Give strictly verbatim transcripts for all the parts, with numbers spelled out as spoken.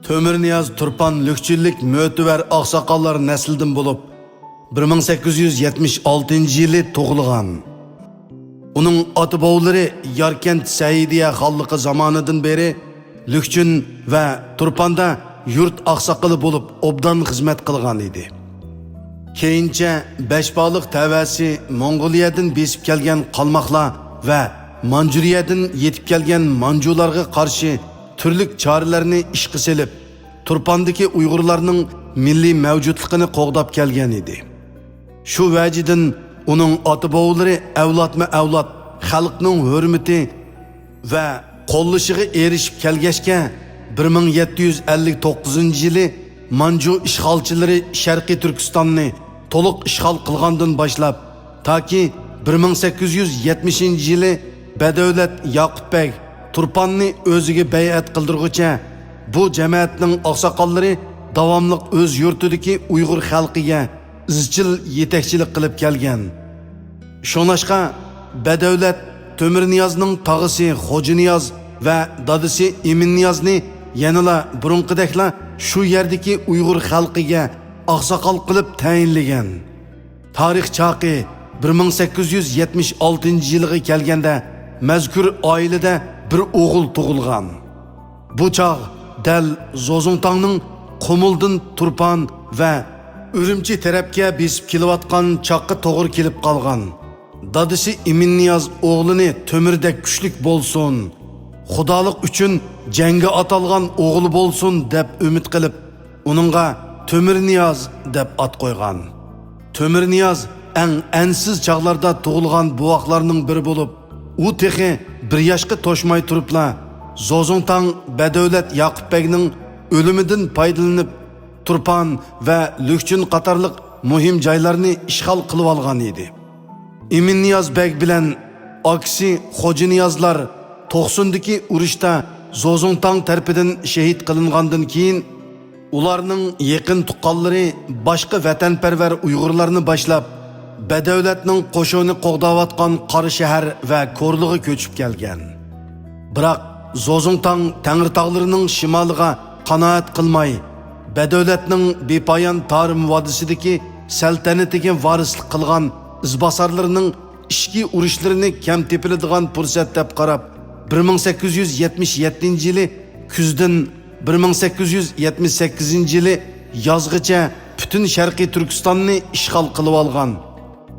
تۆمۈرنىياز تۇرپان لۈكچۈنلۈك مۆتىۋەر ئاقساقاللار نەسلىدىن بولۇپ، بىر مىڭ سەككىز يۈز يەتمىش ئالتىنچى يىلى تۇغۇلغان. ئۇنىڭ ئاتا-بوۋىلىرى ياركەنت سەئىدىيە خانلىقى زامانىدىن بېرى لۈكچۈن ۋە تۇرپاندا يۇرت ئاقساقىلى بولۇپ ئوبدان خىزمەت قىلغان ئىدى. كېيىنچە بەشبالىق تەۋەسى موڭغۇلىيەدىن بېسىپ كەلگەن قالماقلار ۋە مانجۇرىيەدىن يېتىپ كەلگەن مانجۇلارغا قارشى تۈرلۈك چارىلەرنى ئىشقا سېلىپ، تۇرپاندىكى ئۇيغۇرلارنىڭ مىللىي مەۋجۇتلۇقىنى قوغداپ كەلگەن ئىدى. شۇ ۋەجىدىن ئۇنىڭ ئاتا-بوۋىلىرى ئەۋلادمۇ-ئەۋلاد خەلقنىڭ ھۆرمىتى ۋە قوللىشىغا ئېرىشىپ كەلگەچكە، بىر مىڭ يەتتە يۈز ئەللىك توققۇزىنچى يىلى مانجۇ ئىشغالچىلىرى شەرقىي تۈركىستاننى تولۇق ئىشغال قىلغاندىن باشلاپ، تاكى بىر مىڭ سەككىز يۈز يەتمىشىنچى يىلى بەدەۋلەت ياقۇپ بەگ تۇرپاننى ئۆزىگە بەيئەت قىلدۇرغۇچە، بۇ جەمەتنىڭ ئاقساقاللىرى داۋاملىق ئۆز يۇرتىدىكى ئۇيغۇر خەلقىگە ئىزچىل يېتەكچىلىك قىلىپ كەلگەن. شۇڭلاشقا، بەدەۋلەت تۆمۈرنىيازنىڭ تاغىسى خوجانىياز ۋە دادىسى ئىمىننىيازنى يەنىلا بۇرۇنقىدەكلا شۇ يەردىكى ئۇيغۇر خەلقىگە ئاقساقال قىلىپ تەيىنلىگەن. تارىخ چاقى بىر مىڭ سەككىز يۈز يەتمىش ئالتىنچى يىلىغا كەلگەندە، مەزكۇر ئائىلىدە بىر ئوغۇل تۇغۇلغان. بۇ چاغ دەل زوزۇڭتاڭنىڭ قۇمۇلدىن تۇرپان ۋە ئۈرۈمچى تەرەپكە بېسىپ كېلىۋاتقان چاغقا توغرا كېلىپ قالغان. دادىسى ئىمىننىياز ئوغلىنى تۆمۈردەك كۈچلۈك بولسۇن، خۇدالىق ئۈچۈن جەڭگە ئاتالغان ئوغۇل بولسۇن دەپ ئۈمىد قىلىپ، ئۇنىڭغا تۆمۈرنىياز دەپ ئات قويغان. تۆمۈرنىياز ئەڭ ئەنسىز چاغلاردا تۇغۇلغان بوۋاقلارنىڭ بىرى بولۇپ، ئۇ تېخى بىر ياشقا توشماي تۇرۇپلا، زوزۇڭتاڭ بەدەۋلەت ياقۇپ بەگنىڭ ئۆلۈمىدىن پايدىلىنىپ، تۇرپان ۋە لۈكچۈن قاتارلىق مۇھىم جايلارنى ئىشغال قىلىۋالغان ئىدى. ئىمىننىياز بەگ بىلەن ئاكىسى خوجانىيازلار توقسۇندىكى ئۇرۇشتا زوزۇڭتاڭ تەرىپىدىن شېھىت قىلىنغاندىن كېيىن، ئۇلارنىڭ يېقىن تۇغقانلىرى باشقا ۋەتەنپەرۋەر ئۇيغۇرلارنى باشلاپ، بەدەۋلەتنىڭ قوشۇنى قوغداۋاتقان قاراشەھەر ۋە كورلىغا كۆچۈپ كەلگەن. بىراق، زوزۇڭتاڭ تەڭرىتاغلىرىنىڭ شىمالىغا قانائەت قىلماي، بەدەۋلەتنىڭ بىپايان تارىم ۋادىسىدىكى سەلتەنىتىگە ۋارىسلىق قىلغان ئىزباسارلىرىنىڭ ئىچكى ئۇرۇشلىرىنى كەم تېپىلىدىغان پۇرسەت دەپ قاراپ، بىر مىڭ سەككىز يۈز يەتمىش يەتتىنچى يىلى كۈزدىن بىر مىڭ سەككىز يۈز يەتمىش سەككىزىنچى يىلى يازغىچە پۈتۈن شەرقىي تۈركىستاننى ئىشغال قىلىۋالغان.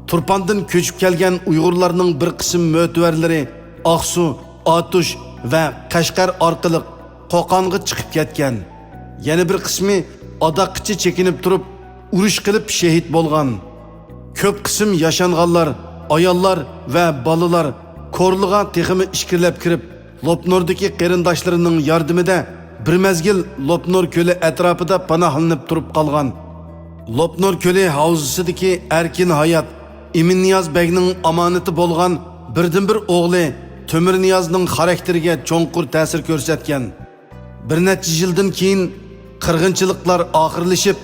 تۇرپاندىن كۆچۈپ كەلگەن ئۇيغۇرلارنىڭ بىر قىسىم مۆتىۋەرلىرى ئاقسۇ، ئاتۇش ۋە قەشقەر ئارقىلىق قوقانغا چىقىپ كەتكەن. يەنە بىر قىسمى ئاداققىچە چېكىنىپ تۇرۇپ، ئۇرۇش قىلىپ شېھىت بولغان. كۆپ قىسىم ياشانغانلار، ئاياللار ۋە بالىلار كورلىغا تېخىمۇ ئىچكىرىلەپ كىرىپ، لوپنۇردىكى قېرىنداشلىرىنىڭ ياردىمىدە بىر مەزگىل لوپنۇر كۆلى ئەتراپىدا پاناھلىنىپ تۇرۇپ قالغان. لوپنۇر كۆلى ھاۋزىسىدىكى ئەركىن ھايات ئىمىننىياز بەگنىڭ ئامانىتى بولغان بىردىنبىر ئوغلى تۆمۈرنىيازنىڭ خاراكتېرىگە چوڭقۇر تەسىر كۆرسەتكەن. بىر نەچچە يىلدىن كېيىن قىرغىنچىلىقلار ئاخىرلىشىپ،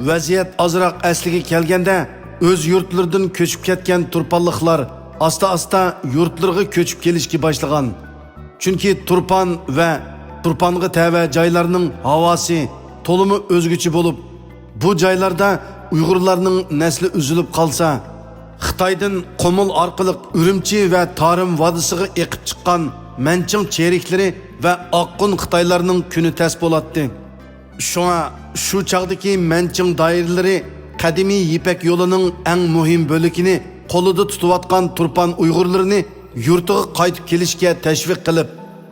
ۋەزىيەت ئازراق ئەسلىگە كەلگەندە، ئۆز يۇرتلىرىدىن كۆچۈپ كەتكەن تۇرپانلىقلار ئاستا-ئاستا يۇرتلىرىغا كۆچۈپ كېلىشكە باشلىغان. چۈنكى تۇرپان ۋە تۇرپانغا تەۋە جايلارنىڭ ھاۋاسى تولىمۇ ئۆزگىچە بولۇپ، بۇ جايلاردا ئۇيغۇرلارنىڭ نەسلى ئۈزۈلۈپ قالسا، خىتايدىن قۇمۇل ئارقىلىق ئۈرۈمچى ۋە تارىم ۋادىسىغا ئېقىپ چىققان مەنچىڭ چېرىكلىرى ۋە ئاققۇن خىتايلارنىڭ كۈنى تەس بولاتتى. شۇڭا شۇ چاغدىكى مەنچىڭ دائىرىلىرى قەدىمىي يىپەك يولىنىڭ ئەڭ مۇھىم بۆلىكىنى قولىدا تۇتۇۋاتقان تۇرپان ئۇيغۇرلىرىنى يۇرتىغا قايتىپ كېلىشكە تەشۋىق قىلىپ،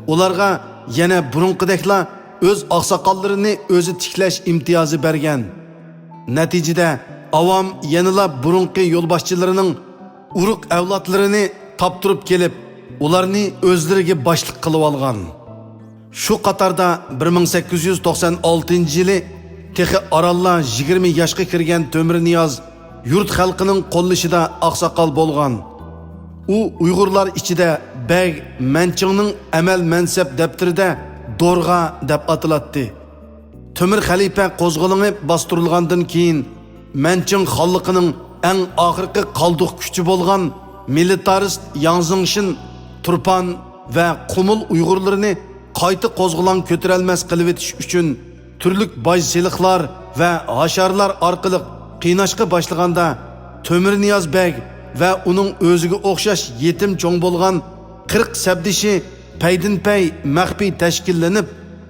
ئۇلارغا يەنە بۇرۇنقىدەكلا ئۆز ئاقساقاللىرىنى ئۆزى تىكلەش ئىمتىيازى بەرگەن. نەتىجىدە، ئاۋام يەنىلا بۇرۇنقى يولباشچىلىرىنىڭ ئۇرۇق ئەۋلادلىرىنى تاپتۇرۇپ كېلىپ، ئۇلارنى ئۆزلىرىگە باشلىق قىلىۋالغان. شۇ قاتاردا بىر مىڭ سەككىز يۈز توقسان ئالتىنچى يىلى تېخى ئارانلا يىگىرمە ياشقا كىرگەن تۆمۈرنىياز يۇرت خەلقىنىڭ قوللىشىدا ئاقساقال بولغان. ئۇ ئۇيغۇرلار ئىچىدە بەگ مەنچىڭنىڭ ئەمەل مەنسەپ دەپتىرىدە دورغا دەپ ئاتىلاتتى. تۆمۈر خەلىپە قوزغىلىڭى باستۇرۇلغاندىن كېيىن، مەنچىڭ خانلىقىنىڭ ئەڭ ئاخىرقى قالدۇق كۈچى بولغان مىلىتارىست ياڭ زېڭشىن تۇرپان ۋە قۇمۇل ئۇيغۇرلىرىنى قايتا قوزغىلاڭ كۆتۈرەلمەس قىلىۋېتىش ئۈچۈن، تۈرلۈك باج سېلىقلار ۋە ھاشارلار ئارقىلىق قىيناشقا باشلىغاندا، تۆمۈرنىياز بەگ ۋە ئۇنىڭ ئۆزىگە ئوخشاش يېتىم چوڭ بولغان قىرىق سەپدىشى پەيدىنپەي مەخپىي تەشكىللىنىپ،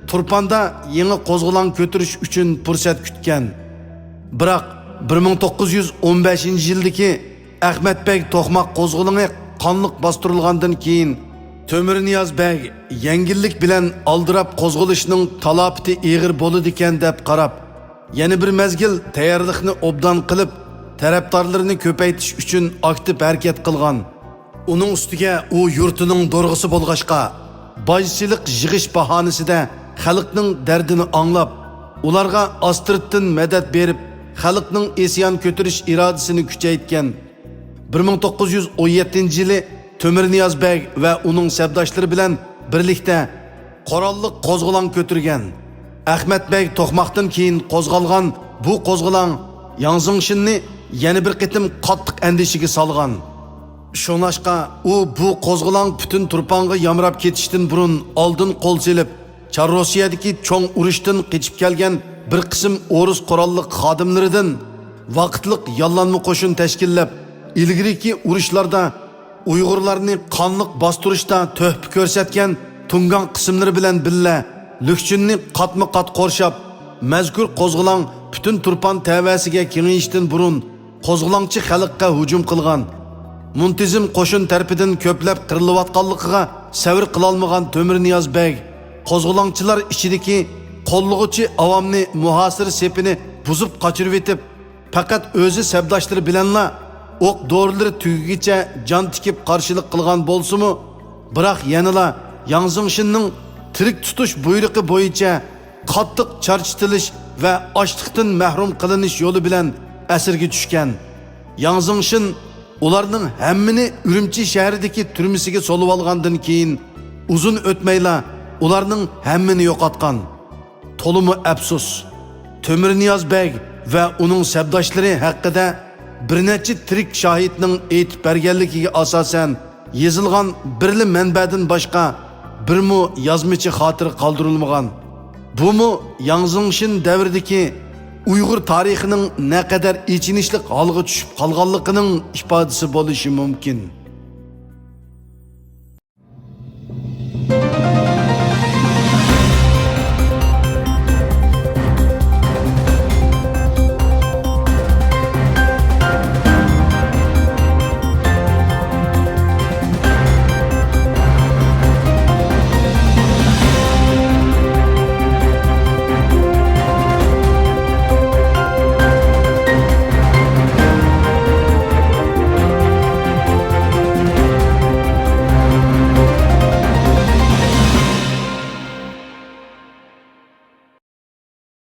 تۇرپاندا يېڭى قوزغىلاڭ كۆتۈرۈش ئۈچۈن پۇرسەت كۈتكەن. بىراق، بىر مىڭ توققۇز يۈز ئون بەشىنچى يىلدىكى ئەخمەت بەگ توقماق قوزغىلىڭى قانلىق باستۇرۇلغاندىن كېيىن، تۆمۈرنىياز بەگ يەڭگىللىك بىلەن ئالدىراپ قوزغىلىشنىڭ تالاپىتى ئېغىر بولىدىكەن دەپ قاراپ، يەنە بىر مەزگىل تەييارلىقنى ئوبدان قىلىپ، تەرەپدارلىرىنى كۆپەيتىش ئۈچۈن ئاكتىپ ھەرىكەت قىلغان. ئۇنىڭ ئۈستىگە ئۇ يۇرتىنىڭ دورىغىسى بولغاچقا، باج سېلىق يىغىش باھانىسىدە خەلقنىڭ دەردىنى ئاڭلاپ، ئۇلارغا ئاستىرتتىن مەدەت بېرىپ، خەلقنىڭ ئىسيان كۆتۈرۈش ئىرادىسىنى كۈچەيتكەن. بىر مىڭ توققۇز يۈز ئون يەتتىنچى يىلى تۆمۈرنىياز بەگ ۋە ئۇنىڭ سەپداشلىرى بىلەن بىرلىكتە قوراللىق قوزغىلاڭ كۆتۈرگەن. ئەخمەت بەگ توقماقتىن كېيىن قوزغالغان بۇ قوزغىلاڭ ياڭ زېڭشىننى يەنە بىر قېتىم قاتتىق ئەندىشىگە سالغان. شۇڭلاشقا، ئۇ بۇ قوزغىلاڭ پۈتۈن تۇرپانغا يامراپ كېتىشتىن بۇرۇن ئالدىن قول سېلىپ، چار روسىيەدىكى چوڭ ئۇرۇشتىن قېچىپ كەلگەن بىر قىسىم ئورۇس قوراللىق خادىملىرىدىن ۋاقىتلىق ياللانما قوشۇن تەشكىللەپ، ئىلگىرىكى ئۇرۇشلاردا ئۇيغۇرلارنى قانلىق باستۇرۇشتا تۆھپە كۆرسەتكەن تۇڭگاڭ قىسىملىرى بىلەن بىللە، لۈكچۈننى قاتمۇ قات قورشاپ، مەزكۇر قوزغىلاڭ پۈتۈن تۇرپان تەۋەسىگە كېڭىيىشتىن بۇرۇن، قوزغىلاڭچى خەلققە ھۇجۇم قىلغان. مۇنتىزىم قوشۇن تەرىپىدىن كۆپلەپ قىرىلىۋاتقانلىقىغا سەۋر قىلالمىغان تۆمۈرنىياز بەگ قوزغىلاڭچىلار ئىچىدىكى قوللىغۇچى ئاۋامنى مۇھاسىرە سېپىنى بۇزۇپ قاچۇرۇۋېتىپ، پەقەت ئۆزى سەپداشلىرى بىلەنلا ئوق دورىلىرى تۈگىگىچە جان تىكىپ قارشىلىق قىلغان بولسىمۇ، بىراق يەنىلا ياڭ زېڭشىننىڭ تىرىك تۇتۇش بۇيرۇقى بويىچە قاتتىق چارچىتىلىش ۋە ئاشلىقتىن مەھرۇم قىلىنىش يولى بىلەن ئەسىرگە چۈشكەن. ياڭ زېڭشىن ئۇلارنىڭ ھەممىنى ئۈرۈمچى شەھىرىدىكى تۈرمىسىگە سولىۋالغاندىن كېيىن، ئۇزۇن ئۆتمەيلا ئۇلارنىڭ ھەممىنى يوقاتقان. تولىمۇ ئەپسۇس، تۆمۈرنىياز بەگ ۋە ئۇنىڭ سەپداشلىرى ھەققىدە بىر نەچچە تىرىك شاھىتنىڭ ئېيتىپ بەرگەنلىكىگە ئاساسەن، يېزىلغان بىرلا مەنبەدىن باشقا بىرمۇ يازمىچە خاتىرە قالدۇرۇلمىغان. بۇمۇ ياڭ زېڭشىن دەۋرىدىكى ئۇيغۇر تارىخىنىڭ نەقەدەر ئېچىنىشلىق ھالغا چۈشۈپ قالغانلىقىنىڭ ئىپادىسى بولۇشى مۇمكىن.